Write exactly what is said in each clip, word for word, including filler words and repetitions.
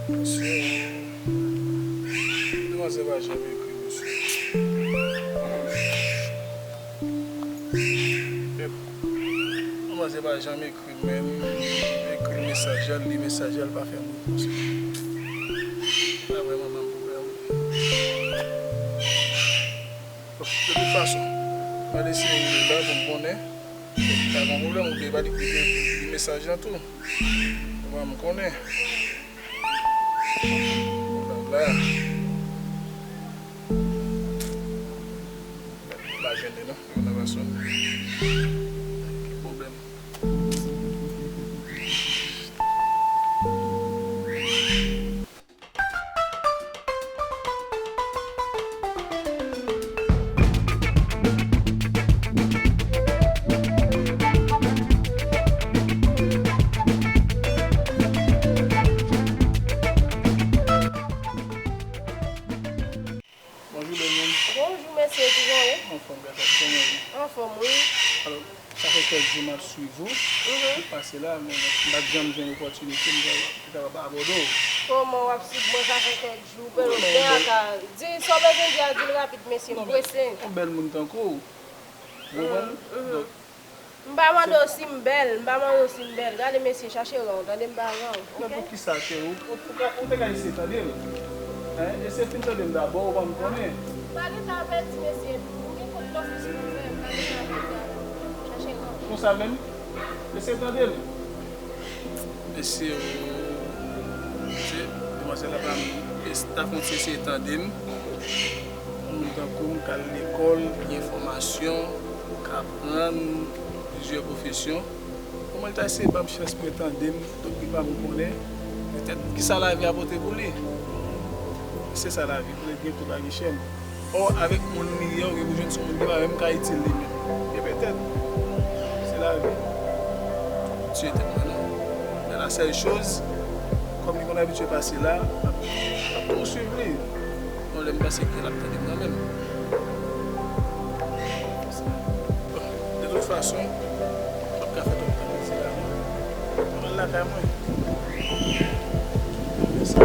Mesye, demwazèl pa janm ekri, mesye. Demwazèl pa janm ekri, men ekri mesaj la, li mesaj la, li pa fè m repons. Sa vrèman ban m pwoblèm. Bon, de tout fason, m al eseye rele l la pou m konnen. Pa gen pwoblèm, oubyen pa li kite li mesaj lan tou. Ou pa m konnen. Ou la la. M pa jwenn li non. Yon nan pa sone. Ki pwoblèm? Bonjou, bèl moun. Bonjou, mesye, kijan w ye? Anfòm, bèl, kòman w ye? Anfòm, wi. Alò, sa fè kèk jou m ap swiv ou. Mhm. Ou pase la, men m pa t janm jwenn opòtinite m te kapab abòde w. Kòman w ap swiv mwen, sa fè kèk jou, men ou fè a ka di sa w bezwen di a, di l rapid, mesye, m prese. Non, men yon bèl moun tankou w, ou konprann? Mhm. Donk, M pa mande w si m bèl, m pa mande w si m bèl. Gade mesye, chache ran w, tande m pa ran w, oke? Men poukisa ke ou, ou, ou ka, ou te ka eseye tande m? Hein? Eseye fin tande m dabò, ou pa m konnen. M pa gentan pèdi mesye, m gen kont pòs sou mwen, m pa gentan pèdi avè w. Chache ran w. Konsa menm? Eseye tande m. Mesye, ou, mesye, demwazèl la pa m, e, ta fon ti eseye tande m. Yon moun tankou m k al lekòl, gen fòmasyon, k aprann plizyè pwofesyon. Kòman li ta eseye ban m chans pou l tande m, donk li pa m konnen, petèt, kisa lavi a pote pou li? Se sa lavi, petèt gen kout pa gen chèn. Ò, avèk moun li ye, ou gen pou jwenn sou moun ki pa menm ka itil li menm. E petèt, se lavi. Tiye tèt mwen non. Men la sèl choz, kòm li konn abitye pase la, m ap, m ap toujou swiv li. Bon, lè m pase gen l ap tande m kanmenm. De tout fason, m p ap ka fè twòp tan isit la non. Mwen al lakay mwen. Sa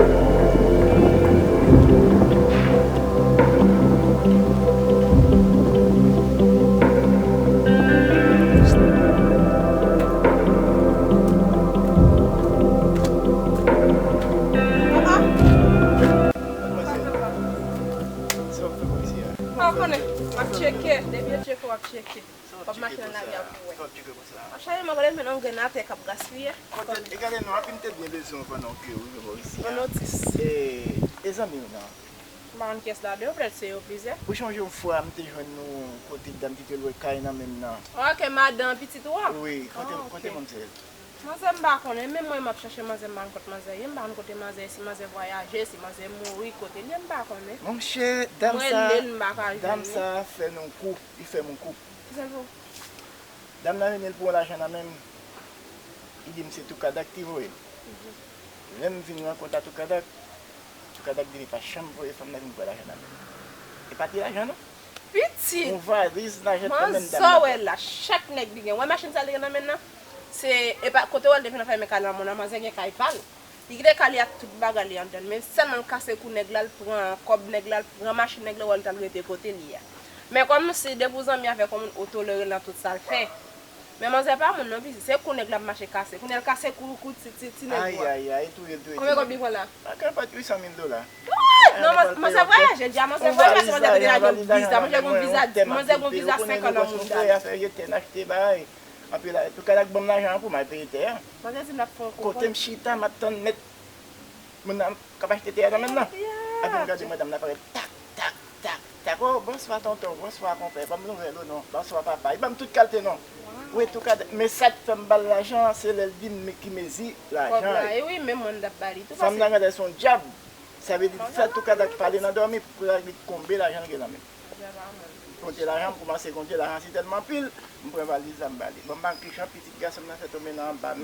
w ap fè kòmsi a? Ou konnen, w ap tcheke, depi yo tcheke w ap tcheke. W ap mache nan lari a pou wè. Sa w ap tcheke konsa? W ap chache mwen, gade men nan grenn atè k ap gaspiye. Kote, e gade non, anpil m te byen bezwen w pandan w ke w rive bò isi a. Yon notis. E, e zanmi w nan? M pa konn kiyès ladan yo, petèt se yo plizyè. Ou chonje yon fwa m te jwenn nou kote dam ki te lwe kay nan menm nan? Ok, madan pitit ou a? Wi, kote, kote manmzèl? Manzè m pa konnen, men mwen m ap chache manzè m pa konn kot manzè ye, m pa konn kote manzè ye, si manzè vwayaje, si manzè mouri, kote l ye m pa konnen. Monchè, dam sa, dam sa fè nou kou, li fè m yon kou. Kisa l fè w? Dam nan vini l pran lajan nan men m, li di m se Toukadak ki voye l. Lè m vin rankont a Toukadak, Toukadak di li pa janm voye fanm nan vin pran lajan nan men l. E pa ti lajan non. Pitit! Yon valiz lajan nan men dam nan. Manzè w wè la, chak nèg li gen. Wè machin sa li gen nan men l nan? Se, e pa, kote w wè l te fin ap fèmen kay nan mòn nan, manzè gen kay pa l. Li kite kay li ak tout bagay li anndan l, men sèlman l kase kou nèg la, l pran kòb nèg la, l pran machin nèg la, w wè l t al rete kote li a. Men kòmsi depi w zanmi avèk yon moun, ou tolere l nan tout sa l fè. Men manzè pa moun non, pitit, se kou nèg la ap mache kase. Kounye a l kase kou, kou ti, ti, ti nèg ou a. Ay, ay, ay, touye l, touye ti nèg. Konbyen kòb li pran la? Ak yon pòt uit san mil dola. What? Non, manzè vwayaje, di a manzè vwayaje, manzè te gen yon viza, manzè gen yon viza, manzè gen yon viza senk an nan mond la. Afè jete, n achte bagay. Anpi la, Toukadak ban m lajan an pou m al peye tè a. Manzè di m l ap fè yon kou. Kote m chita, m ap tann mèt moun nan k ap achte tè a nan men l nan. Epi m gade madanm nan parèt tak, tak, tak, tak. Oh, bonswa tonton, bonswa konpè. Ban m nouvèl ou non. Bonswa papa. Li ban m tout kalte non. Wi, Toukadak. Men sa k fè m ba l lajan an, se lè l di m ki mezi lajan an ye. Wi, men mwen m t ap ba li tou. Fanm nan genlè se yon dyab. Sa vle di, fè Toukadak pale nan dòmi pou Toukadak di konbe lajan l gen nan men l. Konte lajan, m kòmanse konte lajan, si tèlman anpil, m pran valiz la, m ba li. Bon, m pa konn kijan pitit gason m nan fè tonbe nan anba men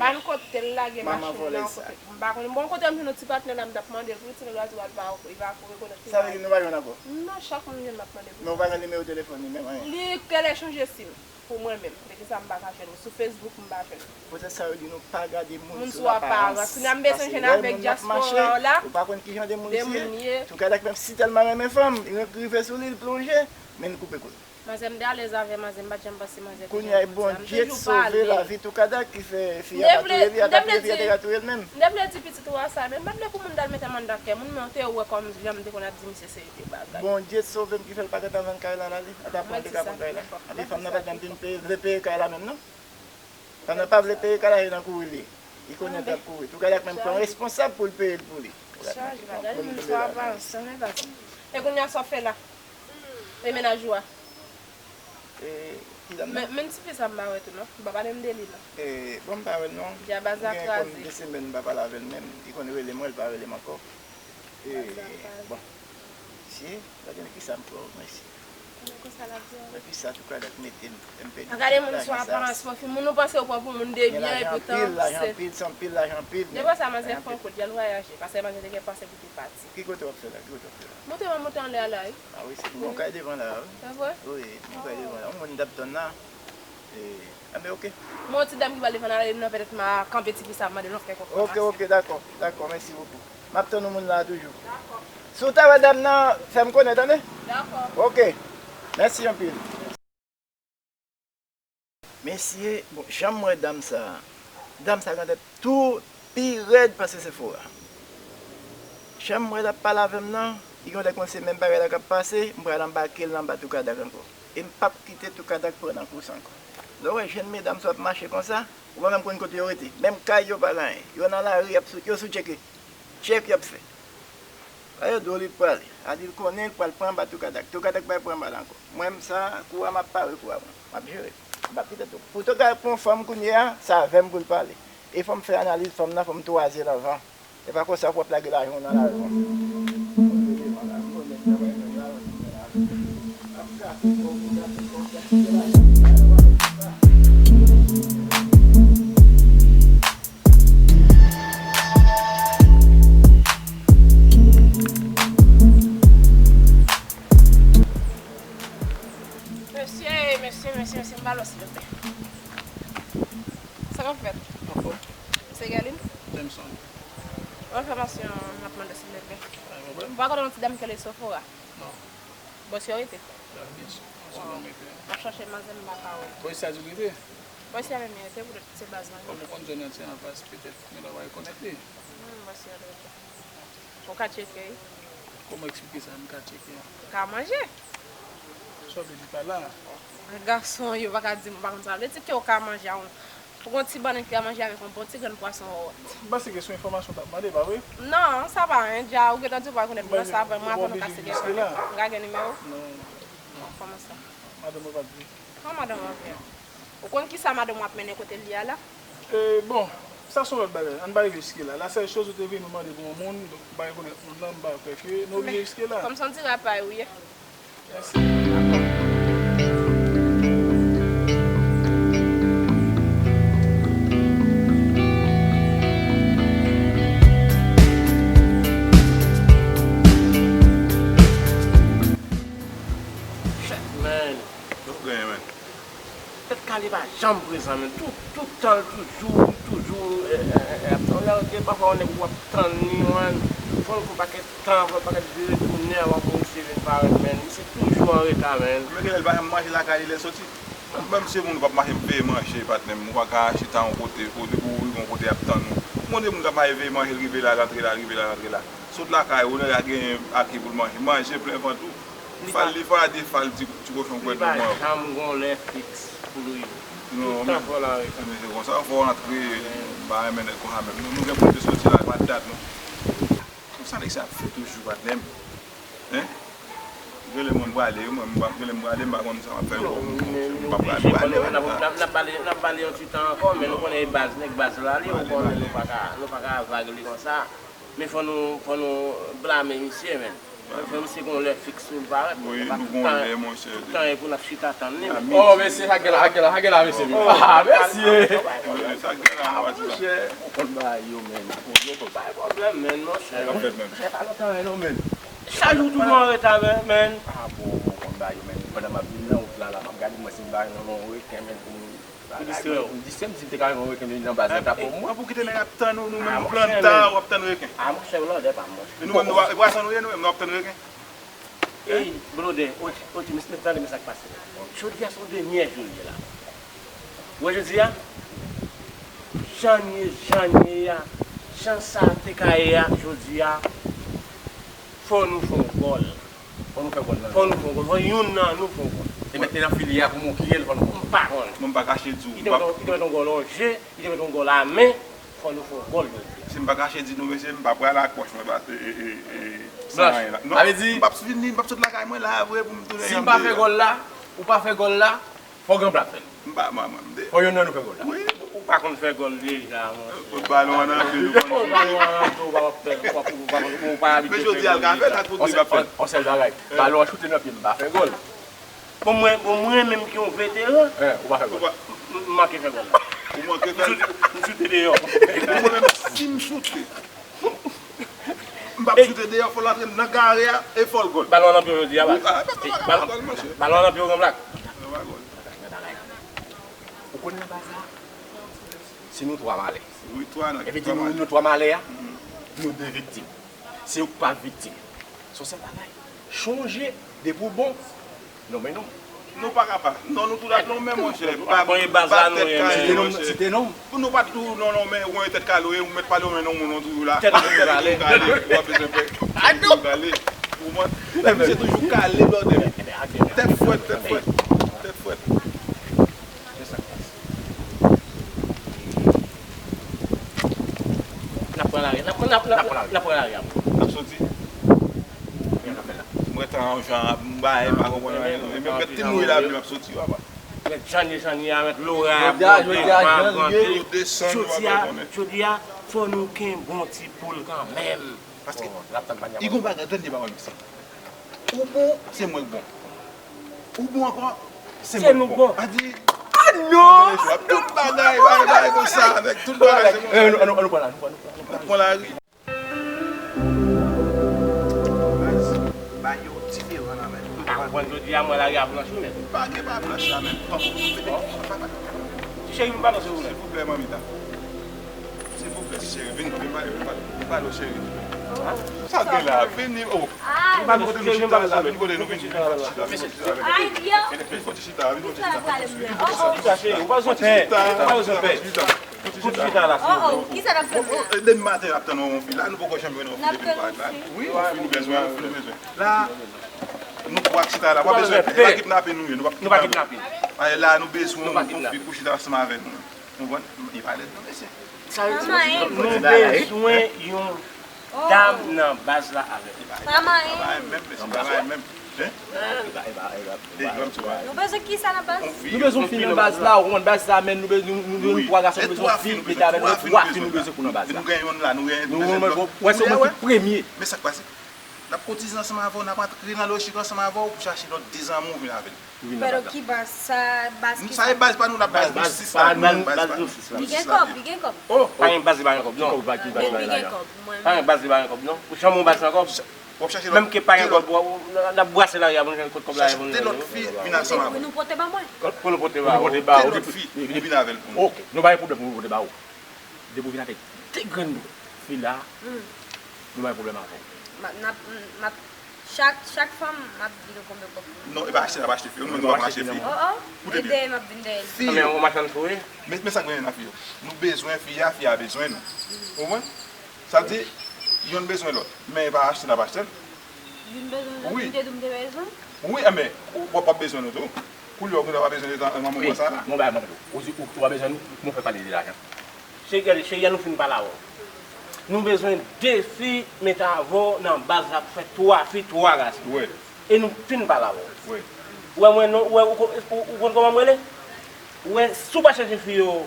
manman vòlèz sa. M pa konn. Bon, kote m jwenn yon ti patnè la, m t ap mande l pou li ti nèg la di w al pa, li pa rekonèt li. Sa vle di nou pa jwenn ankò? Non, chak moun m jwenn m ap mande pou li. Men ou pa gen nimewo telefòn li menm, anyen? Li genlè chanje sim pou mwen menm. Se ki sa m pa ka jwenn li. Sou Facebook, m pa jwenn li. Poutèt sa yo di nou pa gade moun sou aparans. Moun sou aparans. Kounye a m bezwen jwenn avèk dyaspora w la. Ou pa konn kijan de moun li ye. Tou Kadak menm si tèlman renmen fanm, li rive sou li, li plonje, men li koupe kou l. Manzè, m te alèz avè manzè, m pa t janm panse manzè te gen tout sa. Kounye a e Bondye t sove lavi Tou Kadak ki fè fi a pa touye li, a ta touye fi a te ka touye l menm. M te vle di pitit ou a sa, men m pa t vle pou moun ta al met m anndan kè moun, men w te wè kòm jan m te konn ap di misye se bagay. Bondye t sove m ki fè l pa gentan vann kay la, la li. Ata pran li ka pran kay la. Epi fanm nan pa t janm vin peye, vle peye kay la menm non. Pandan l pa vle peye kay la, se nan kouri l ye. Li konnen l t ap kouri. Tou Kadak menm pran responsab pou l peye l pou li. Chaje bagay, moun sou aparans, sa men pa sa. E kounye a sa w fè la? E mennaj ou a? E, ki dam nan? Men, men ti fi sa m pa wè tou non. Ou pa pale m de li non. E, bon, m pa wè l non. Djab a kraze. M gen kòm de semèn m pa pale avè l menm. Li konn rele m, li pa rele m ankò. E, bon. Mesye, gade nan kisa m pran w, mesye. Nan konsa l ap di w. Nan kisa Tou Kadak mete m, m pèdi tout lajan sa. Gade moun sou aparans, pwofil moun, ou panse ou pran pou moun de byen, epoutan se. Gen lajan anpil, lajan anpil, se anpil, men. Depi sa, manzè fè yon kout, di al vwayaje, paske manzè te gen panse pou te pati. Ki kote w ap fè la? Ki kote w ap fè la? Monte, mwen monte anlè a la, wi. A wi, se bon kay devan la, wi. Se vre? Wi, bon kay devan la. Yon moun t ap tann la. E, a, men oke. Mwen, yon ti dam ki pral defann ale, nan petèt m a kanpe ti fi sa, m mande l yon kèk konfòmasyon. Oke, oke, dakò, dakò, mèsi bokou. M ap tann yon moun la toujou. Dakò. Si w ta wè dam nan, fè m konnen, tande? Dakò. Oke. Mèsi anpil. Mesye, bon, jan m wè dam sa, dam sa gentan tou pi rèd pase Sephora. Jan m wè l ap pale avè m nan, li genlè konn se menm bagay la k ap pase, m pral anbake l nan anba Tou Kadak ankò. E m p ap kite Tou Kadak pran nan kou sa ankò. Lè w wè jèn medam sa ap mache konsa, ou pa menm konn kote yo rete. Menm kay yo pa gen anyen. Yo nan lari, y ap sou, yo sou tcheke. Tchèk y ap fè. Lè yo di w li prale, a di l konnen l pral pran anba Tou Kadak. Tou Kadak pa pran anba l ankò. Mwen, m sa, kou a, m ap pare kou a mwen. M ap jere. M p ap kite tou. Pou Tou Kadak pran yon fanm kounye a, se avè m pou l pale. E fò m fè analiz fanm nan, fò m twaze l anvan. E pa konsa pou w ap lage lajan w nan lajan. Mesye, mesye, mesye, mesye, m ba lòs silvouplè. Sa k ap fèt? Anfòm. Se Gerlin? Jameson. Yon enfòmasyon m ap mande silvouplè. Pa gen pwoblèm. Ou pa konnen yon ti dam ki rele Sofora? Non. Bò sa w rete? Ya, byen si. Bò sa w rete. M ap chache manzè m pa ka wè. Bò sa di w rete? Bò sa menm li rete poutèt se baz mwen. Kòm ou konn zòn nan se anfas, petèt, men w pa rekonèt li. Hmm, bò sa l rete. Ou ka tcheke, wi. Kòman eksplike sa, m ka tcheke a? Ou ka manje. Sa w vle di pa la? Gason yo pa ka di m, ou pa konn sa vle di ke ou ka manje a yon. Ou gon ti bannann ki ka manje avèk yon bon ti grenn pwason wòt. M panse ke se yon enfòmasyon w t ap mande, pa vre? Non, sa pa anyen, dja ou gentan di ou pa rekonèt moun nan, sa vrèman avan nou pase gen pale. M ka gen nimewo w? Non. Kòman sa? Madanm ou pa di. Kòman madanm ou ap di? Ou konn kisa madanm ou ap mennen kote l ye a la? E, bon, sa se yon lòt bagay. Ann pa rive jiske la. La sèl choz ou te vini ou mande pou yon moun, donk ou pa rekonèt moun nan, m pa kwè ke nou rive jiske la. Kòm se yon ti rapay ou ye. Mèsi. Shit, man. Sa w genyen, man? Tèt kale pa janm prezan, men tout, tout tan l toujou, toujou, e, e, e, e, ap tann. Lè gen pafwa yon nèg w ap tann li, man, fò l fè yon pakèt tan, fè yon pakèt vire tounen avan pou misye vin parèt, men misye toujou anreta, men. Men genlè l pa janm manje lakay li lè l soti. Menm si moun ou p ap mache veye manje, patnè m, ou pa ka chita yon kote, kote pou ou rive yon kote y ap tann ou. Ou konn de moun k ap mache veye manje, l rive la, l antre la, l rive la, l antre la. Sot lakay ou, nèg la genyen ake pou l manje. Manje plen vant ou. Fal li fade, fal ti, ti kochon kwèt nan men w. Li pa janm gon lè fiks pou l rive. Non, men, men se konsa, fò w antre, m pa renmen nèg konsa menm. Nou, nou gen pou nou te soti la, pa dat non. Konsa nèg sa ap fè toujou, patnè m. Hein? Genlè mwen m prale, wi, mwen m pa, genlè m prale, m pa konn sa m ap fè ankò. M pa prale, prale, prale. N ap, n ap, n ap pale, n ap pale yon ti tan ankò, men nou konnen e baz, nèg baz la li, ou konnen nou pa ka, nou pa ka vag li konsa. Men fò nou, fò nou blame misye, men. Menm si gon lè fiks pou l parèt, wi, nou gon lè, monchè. Tout tan e pou n ap chita tann li. Oh, mesye, sa gen la, sa gen la, sa gen la, mesye. Ah, mesye. Sa gen la, monchè. Ou konn bagay yo, menn. Ou konn bagay pwoblèm, menn, monchè. Sa ap fèt menm. Monchè, pa lontan, non, menn. Chak jou toujou an reta, menn. Ah, bon, ou konn bagay yo, menn. Pandan m ap vin nan wout la, la, m ap gade mwen si m pa jwenn yon reken, menn, pou m Pou distrè w. Pou distrè m, si m te ka jwenn yon reken vin nan baz la, ta pou mwen. An pou kite nèg ap tann ou, nou menm nou pran tan, w ap tann reken. Ah, monchè, blòdè pa m, monchè. E nou menm, nou pa, e pwason nou ye, nou menm, nou ap tann reken. Ey, blòdè, oti, oti, mesye, tande men sa k pase. Jodi a se yon dènye jou l ye la. Ou wè jodi a? Jan n ye, jan n ye a, jan sa te ka ye a, jodi a, fò nou fè yon gòl. Fò nou fè gòl nan. Fò nou fè yon gòl. Fò youn nan nou fè yon gòl. E mèt te nan filye a pou mwen ki ye l, fò nou fè yon gòl. M pa konn. Mwen m pa kache di w. Li te mèt yon, li te mèt yon gòl an je, li te mèt yon gòl a men, fò nou fè yon gòl jodi a. Si m pa kache di nou, mesye, m pa pral ak pòch mwen, pa, e, e, e, e, san anyen la. Non, m p ap vini, m p ap sot lakay mwen la vre pou m tounen. Si m pa fè gòl la, ou pa fè gòl la, Fò granpla fè l. M pa, mwen, mwen, m de- Fò youn nan nou fè gòl la. Wi. Ou pa konn fè gòl deja, monchè. Fout balon an nan pye nou. Ou balon an nan pye w, ou pa fè, ou pa, ou pa, ou pa abitye fè gòl deja. Men jodi a l ka fè l, ak fout li p ap fè l. On sèl bagay. Balon an choute nan pye m, m pa fè gòl. Bon, mwen, bon, mwen menm ki yon veteran, ou pa fè gòl. M, m manke fè gòl la. Ou manke fè l. M choute, m choute deyò. Mwen menm, si m choute, M p ap choute deyò, fò l antre nan kare a e fò l gòl. Balon nan pye w jodi a, baz. Wi, ah, balon nan pye w, granblak. Ou konnen nan baz la, se nou twa malè. Wi, twa nan. Epi di nou, nou twa malè a, nou de viktim. Se ou k pa viktim. Se yon sèl bagay. Chonje, depi w bon, Nonmen non. Nou pa ka pa. Non, nou tou la nonmen, monchè. Pa bay tèt kale, monchè. Site non. Pou nou pa tou non, nonmen, ou gen tèt kale, ou mèt pale, ou men non, moun, non, toujou la. Tèt kale. Ou pa bezwen pè. Tèt kale. Ou konprann? Misye toujou kale, blòdè. Tèt frèt, tèt frèt. Tèt frèt. N ap pran lari, n ap pran, n ap, n ap, n ap pran lari a. N ap soti. Mwen tan yon jan ap bay, m pa konprann anyen non. E menm mèt ti mouri la vle m ap soti, papa. Mèt jan ye, jan ye a, mèt lora ap vante, van ap vante. Jodi a, jodi a, fò nou gen bon ti poul kanmenm. Paske, i gon bagay, dènye bagay, mesye. Ou bon, se mwen k bon. Ou bon ankò, se mwen k bon. Pa di, ah non! Tout bagay, bagay, bagay konsa, avèk tout bagay, se konsa. Eh, nou, nou, nou pran la, nou pran, nou pran, nou pran. N ap pran lari. Baz, bagay yo diferan la, men. M pa konprann jodi a, mwen lari a blanch, wi, men. Pa gen pa blanch la, men. Ti cheri, vin pale w, silvouplè. Silvouplè, manmi ta. Silvouplè, ti cheri, vin, vin pale, vin pale. Vin pale, cheri. Sa gen la, vini, oh. Vin pale, cheri, vin pale, vin kote nou, vin, vin kote chita, vin kote chita. Vin kote chita, vin kote chita. Chita, cheri, ou pa bezwen pè. Ou pa bezwen pè. Kote chita la, silvouplè. Oh, oh, kisa n ap tann la? Depi maten n ap tann yon fi la, nou poko janm jwenn yon fi depi nou parèt la. Wi, yon fi nou bezwen, yon fi nou bezwen. La, nou twa k chita la, pa bezwen pè. E pa kidnape nou ye, nou p ap kidnape. Paske la, nou bezwen yon fi pou chita ansanm avè nou. Ou konprann? E pa lèd non, mesye. Nou bezwen yon dam nan baz la avèk nou. Pa manyen. Pa manyen menm, mesye, pa manyen menm. Hein? Nou bezwen kisa nan baz? Nou bezwen fi nan baz la, ou konprann baz la, men nou bezwen, nou, nou, nou twa gason, nou bezwen fi, mete avèk nou, twa fi nou bezwen pou nan baz la. Nou gen youn la, nou gen, nou bezwen lòt. Wè, se ou menm ki premye. Men sa k pase? N ap kotize ansanm avè w, n ap antre nan lojik ansanm avè w pou chache lòt de zanmi w vin avè l. Vin nan baz la. Ki baz sa, baz ki sa? Sa e baz pa nou, n ap baz nou sis la, baz nou sis la. Li gen kòb, li gen kòb. Oh, pa gen baz li pa gen kòb, non. Ki kòb, pa ki baz la? Li gen kòb, mwen. Pa gen baz li pa gen kòb, non. Ou janm yon baz nan kòb? W ap chache lòt. Menm ke pa gen kòb, w ap, n ap brase lari a pou nou jwenn kot kòb la ye pou nou jwenn. Chache de lòt fi vin ansanm avè w. Pou nou pote ba mwen. Pou nou pote ba ou. Pote lòt fi, ou vin avè l pou nou. Ok, nou pa gen pwoblèm pou nou pote ba ou. Depi w vin avèk de grenn fi la, nou pa gen pwoblèm avè w. M ap, n ap, m ap, chak, chak fanm, m ap di nou konbyen kòb pou nou. Non, e pa achte, n ap achte fi. Nou menm nou pa konn achte fi. Oh, oh. Koute byen. E dèyè m ap vin dèyè l. Fi yo. Men, on machann fou, wi. Men, men sa k gen nan fi yo. Nou bezwen fi a, fi a bezwen nou. Ou konprann? Sa di, yonn bezwen lòt. Men e pa achte n ap achte l. Youn bezwen lòt, wi. M te di w m te bezwen. Wi, enben, w, w ap bezwen nou tou. Koulye a, w gentan pa bezwen manman sa la. Wi, mwen bay manman tou. Ou di, ou, ou pa bezwen nou, mwen fè pale de lajan. Cheri, gade, cheri, an nou fin pale avè w. Nou bezwen de fi, mete avè w nan baz la pou fè twa fi, twa gason. Wi. E nou fin pale avè w. Wi. Ou wè mwen non, ou wè, ou ko-, ou, ou konn kòman m rele? Ou wè, si w pa chèche fi yo,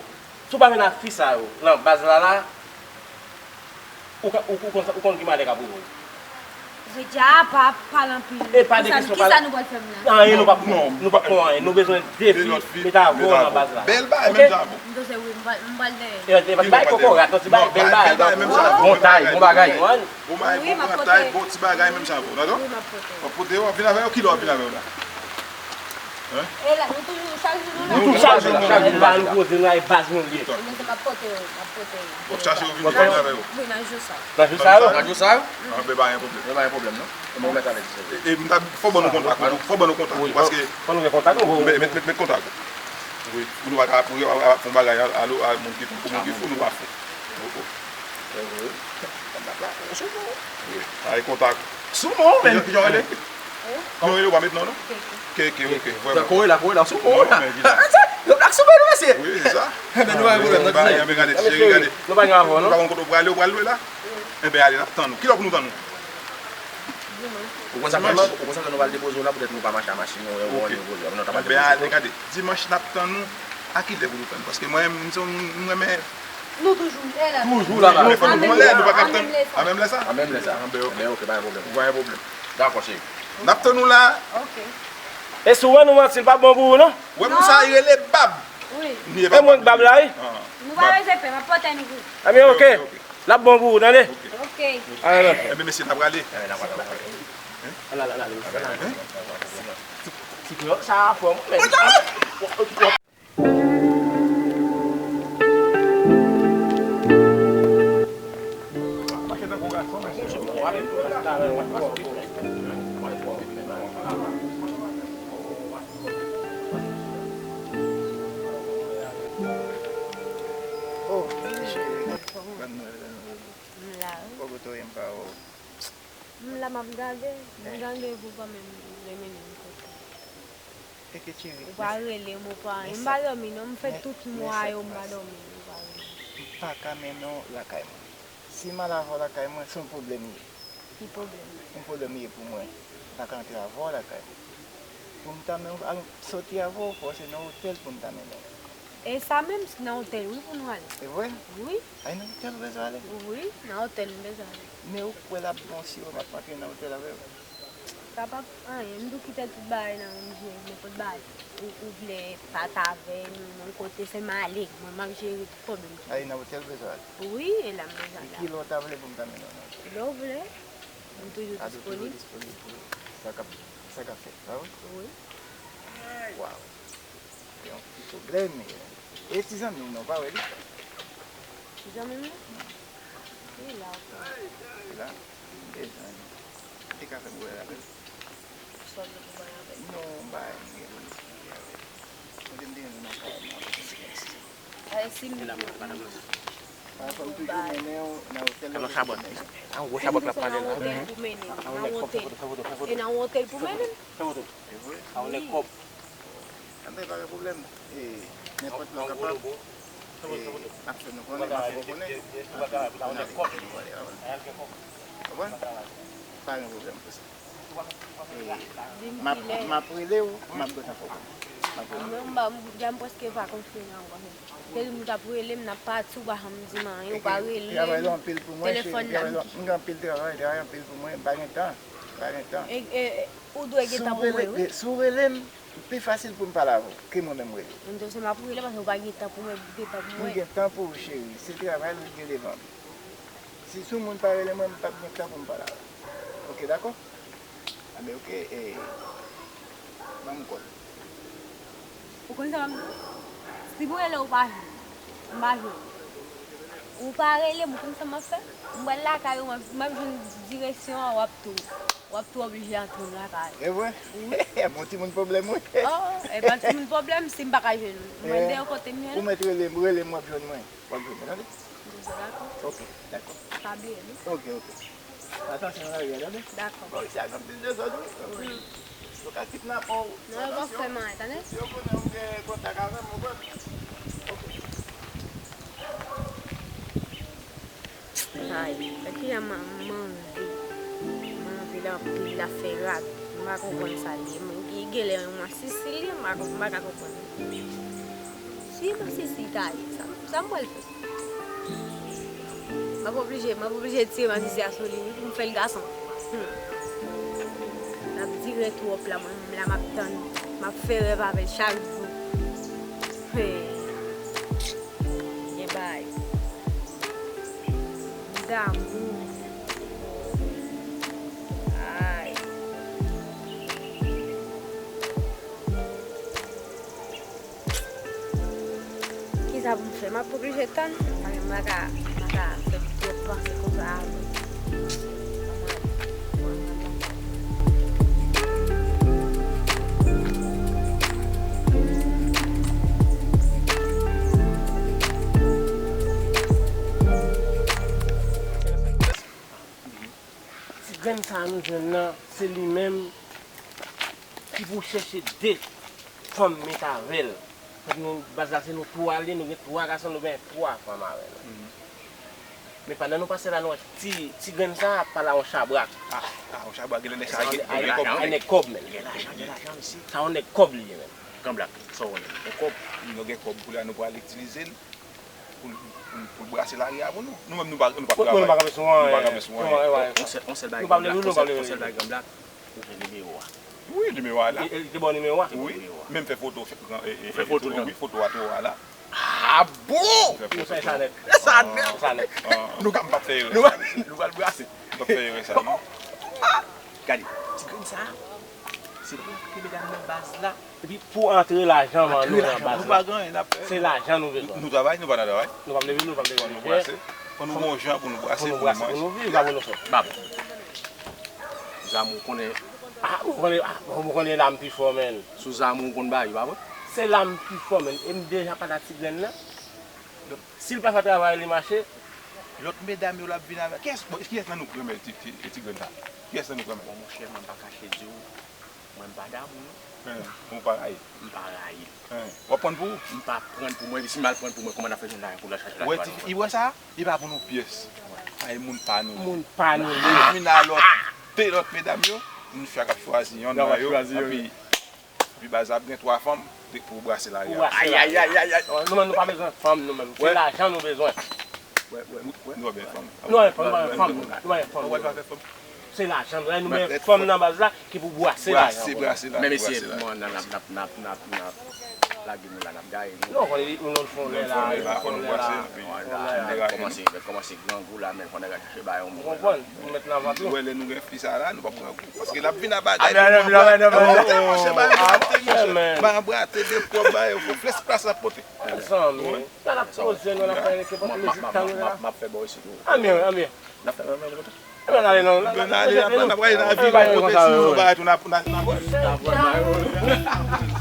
si w pa vin ak fi sa yo nan baz la la, ou ka, ou, ou konn, ou konn ki malè k ap rive w. Vle di a pa pale anpil. E pa de kesyon pale. Kisa nou pral fè m la? Anyen, nou p ap, non, nou p ap fè anyen. Nou bezwen de fi, met avè w nan baz la. Bèl bagay, menm jan avè w. M panse wi, m pral, m pral dèyè. E, e, pa ti bay kokorat, non, ti bay bèl bagay, bèl bagay, menm jan avè w. Bon tay, bon bagay. Bon may, bon gran tay, bon ti bagay, menm jan avè w, dakò? Wi, m ap pote. W ap pote yo, w ap vin avè yo, kilè w ap vin avè yo la? Hein? E la, nou toujou, chak jou nou la. Nou toujou, chak jou nou la, nou poze, nou al baz nou ye. Ebyen, se m ap pote yo, m ap pote yo. W ap chache yo vin, vin avè yo. Wi, nan jou sa. Nan jou sa yo? Nan jou sa yo? Anben, pa gen pwoblèm. E pa gen pwoblèm, non. Ebyen, ou mèt avèk li. E, e, m ta, fò ban nou kontak ou, fò ban nou kontak ou, paske fò nou gen kontak nou. Met, met, met, met kontak ou. Wi, pou nou pa ka, pou yo ap fè yon bagay a, a, a moun ki, pou moun ki fou, nou pa fou. Oke. Wi. Ay, kontak. Sou mwen, men, kijan w rele? Kòman w rele? Ou pa met non, non? Keke, ok. Vrèman. Kòrela, kòrela, sou mwen la. Yo blak sou mwen, mesye. Wi, se sa. Enben, nou pa gen pwoblèm, non, ti nèg. Enben, gade, ti cheri, gade. Nou pa gen avan, non? Nou pa konn kote w prale, w pral lwe la? Enben, ale, n ap tann ou. Kilè pou nou tann ou? Ou konn sa, ou konn sa nou pral depoze w la, poutèt nou pa mache a machin, nou, nou, nou depoze w la, nou ta pral depoze w. Enben, ale, gade, dimanch n ap tann ou, a kilè pou nou tann? Paske mwen, m se yon moun, m renmen. Nou toujou lè la. Toujou la, la. Fò nou pran lè, nou pa ka tann. A menm lè sa? A menm lè sa. Enben, ok. Enben, ok, pa gen pwoblèm. Pa gen pwoblèm. Dakò, cheri. N ap tann ou la. Ok. E si w ban nou manti, l p ap bon pou ou, non? Wè moun sa, li rele Bab. Wi. E mwen k Bab la, wi. Nou pa bezwen pè, m ap pote nou pou. Enben, ok. L ap bon pou ou, tande? Ok. Enben, mesye, n ap prale. Ti kreyòl sa a fò, mwen. Oh, cheri. Bòn Nwèl, bòn Nwèl. M la wi. Kòman w ye, m pa wè w? M la, m ap gade, m gade pou pa menm remene m kote. Ou pa rele m, ou pa anyen. M pa dòmi non, m fè tout mwa yo, m pa dòmi, ou pa rele m. M pa ka mennen w lakay mwen. Si m al avè w lakay mwen, se yon pwoblèm li ye. Ki pwoblèm? Yon pwoblèm li ye pou mwen. M pa ka antre avè w lakay mwen. Pou m ta mennen w, al soti avè w, fò se nan otèl pou m ta mennen w. E sa menm, se nan otèl, wi, pou nou ale. E vre? Wi. A, e nan otèl ou bezwen ale? Wi, nan otèl m bezwen ale. Men ou kwè l ap bon si w ap antre nan otèl avè m? Sa p ap anyen, m tou kite tout bagay nan men m, jere nenpòt bagay. Ou, ou vle pa t avè m, yon kote, se m ale, mwen m ap jere tout pwoblèm ki. A, e nan otèl ou bezwen ale? Wi, e la m bezwen ale. E kilè w ta vle pou m ta mennen w nan otèl? Kilè w vle, m toujou disponib. A, toujou disponib pou sa k ap, sa k ap fèt la, wi? Wi. Waw. Se yon ti pwoblèm, men. E ti zanmi w nan, w pa wè li? Ti zanmi m nan? Li la ankò. Li la? M bezwen li. Ou te ka fè m wè l avè l? Sa w vle pou m wè l avè l? Non, m pa gen pou m wè avè l. Kote m te gen l nan kay mwen avè l, se konsa. Ay, si m... Fò m toujou mennen w nan otèl. Nan chabòt. A, yon gwo chabòt l ap pale la. Nan otèl pou mennen m, nan otèl. E nan otèl pou mennen m. Fè foto. E vre? Wi. Anben, pa gen pwoblèm. E, nenpòt lè w kapab, e, n ap fè nou konnen, m ap fè w konnen. Ann ale, ann ale, ann ale. Konprann? Pa gen pwoblèm pou sa. E, m ap, m ap rele w, m ap gentan fè w konnen. M ap rele w. Mwen, m pa, m, deja m prèske pa konfye nan ou, paske te di m t ap rele m, n ap pati, ou pa janm di m anyen, ou pa rele m. Travay la anpil pou mwen, cheri, telefòn nan. Travay la, m gen anpil travay, travay anpil pou mwen, m pa gen tan, m pa gen tan. E, e, e, ou dwe gen tan pou mwen, wi. Si w rele m, pi fasil pou m pale avè w ke mwen menm rele w. Mwen tou se m ap rele paske ou pa gen tan pou mwen, gen tan pou mwen. M gen tan pou ou, cheri. Se travay la ou gen devan m. Si sou moun pa rele mwen, m p ap gen tan pou m pale avè w. Oke, dakò? Anben, oke, e, ban m kòd. Ou konn sa m ap di w? Si m rele w, ou pa jwenn. M pa jwenn. Ou pa rele m, ou konn sa m ap fè? M pral lakay ou, m ap, m ap jwenn direksyon an, w ap tou. W ap tou oblije antre m lakay. E vre? Wi. Bon timoun pwoblèm, wi. Oh, e pa timoun pwoblèm, si m pa ka jwenn ou. Mwen deyò kote m jwenn ou. Ou mèt rele m, rele m, w ap jwenn mwen. W ap jwenn mwen, tande? Dakò. Oke, dakò. Pa bliye, non? Oke, oke. Atansyon nan lari a, tande? Dakò. Bon, isi a gen anpil dezòd, wi. Wi. Ou ka kit nan po. Non, yo p ap fè m anyen, tande? Yo konnen ou gen kontak avè m, ou konprann? Oke. Ay, sa ki jan m, m anvi. M anvi l anpil, l ap fè rad. M pa konprann sa l ye. M, li genlè yon mwa Sisil li ye, m pa konp-, m pa ka konprann. Si mwa Sisil ta ye, sa, sa m pral fè? M ap oblije, m ap oblije tire mwa Sisil a sou li, wi, pou m fè l gason. Hmm. Fè twòp la, mwen menm la m ap tann, m ap fè rèv avè l chak jou. Hey. Gen bagay. Damou. Ay. Kisa pou m fè? M ap oblije tann. Paske m pa ka, m pa ka fè twòp panse konsa avè l. Ti grenn sa a nou jwenn nan, se li menm ki pou chèche de fanm met avè l. Fòk nou, baz la, se nou twa li, nou gen twa gason, nou gen twa fanm avè nou. Men pandan nou pase la, nou wè ti, ti grenn sa a ap pale a yon chabrak. Ah, ah, yon chabrak, gen lè nèg sa a gen, gen kòb. Yon nèg kòb, men. Gen lajan, gen lajan, mesye. Sa yon nèg kòb li ye, men. Granblak, sa w konnen, gen kòb. Nou gen kòb pou la, nou pral itilize l pou, pou, pou l brase lari a pou nou. Nou menm, nou pa, nou pa travay. Nou pa kanpe sou anyen. Nou pa kanpe sou anyen. On sèl, on sèl bagay, Granblak, on sèl, on sèl bagay, Granblak. Ou gen nimewo a? Wi, nimewo a la. Li te ba w nimewo a? Wi. Men m fè foto, fè, e, e, fè foto, wi, foto a tou a la. Ah bon! M fè foto tou. Sa nèt. Sa nèt. Sa nèt. Nou ka, m p ap fè erè sa. Nou pral brase. M p ap fè erè sa, non. Gade, ti grenn sa. Se pou ke medam nan baz la. Epi pou antre lajan, man, nou nan baz la. Nou pa gen anyen n ap fè. Se lajan nou bezwen. Nou travay, nou pa nan travay. Nou p ap leve, nou p ap leve. Fò nou brase. Fò nou gon jan pou nou brase pou nou manje. Pou nou viv, pa pou nou fè. Bab. Zam ou konnen. Ah, ou konnen, ah, ou konnen la m pi fò, menn. Sou zam ou konn bay, pa vre? Se la m pi fò, menn. E m deja pale a ti grenn nan. Si l pa fè travay li mache. Lòt medam yo l ap vin avè. Kiyès, bon, kiyès nan nou k renmen ti, ti, ti grenn sa? Kiyès nan nou k renmen? Bon, monchè, mwen pa kache di w. Mwen m pa damou, non. Hein, ou pa rayi? M pa rayi l. Hein, w ap pran pou ou? M pa pran pou mwen, epi si m al pran pou mwen, kòman n ap fè jwenn lajan pou l al chache lajan? Ou wè ti fi, ou wè sa? Li pa pou nou pyès. Ay, moun pa nou. Moun pa nou. Li vin a lòt, de lòt medam yo, nou chak ap chwazi yonn nan yo, epi, epi baz ap gen twa fanm pou brase lari a. Pou brase lari a. Ay, ay, ay, ay, ay. Nou menm, nou pa bezwen fanm, nou menm. Se lajan nou bezwen. Nou pa bezwen fanm. Nou pa bezwen fanm. Nou pa bezwen fanm. Se lajan nou, nou men fanm nan baz la ki pou bwase lajan. Bwase, bwase la. Men mesye, n ap, n ap, n ap, n ap, n ap lage nou la, n ap gaye nou. Non, fò nou, nou fè yon lè la, fò nou lè la. Kòmanse, kòmanse grangou la, men fò nèg al chache bay yon moun. Ou konprann? Pou mèt nan vant ou. Ou wè lè nou gen fi sa la, nou p ap grangou. Paske l ap vin a bagay. Monchè, bay anbrate, de pwòp bay, fò flèch plas l ap pote. Zanmi, sa l ap poze nou, l ap fè nenpòt mizik sa nou la. M ap fè bò isit. Anmye, anmye. N ap fè menm kote. Ebyen, n ale non. Ebyen, n ale, n ap, n ap gade, n ap vire yon kote, si nou bagay tou, n ap, n ap, n ap.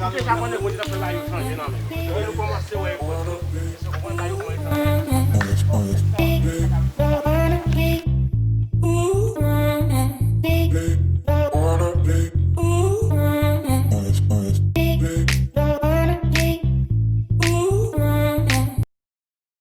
Ou deja konnen mwen t ap fè bagay yo chanje nan men. Lè nou kòmanse wè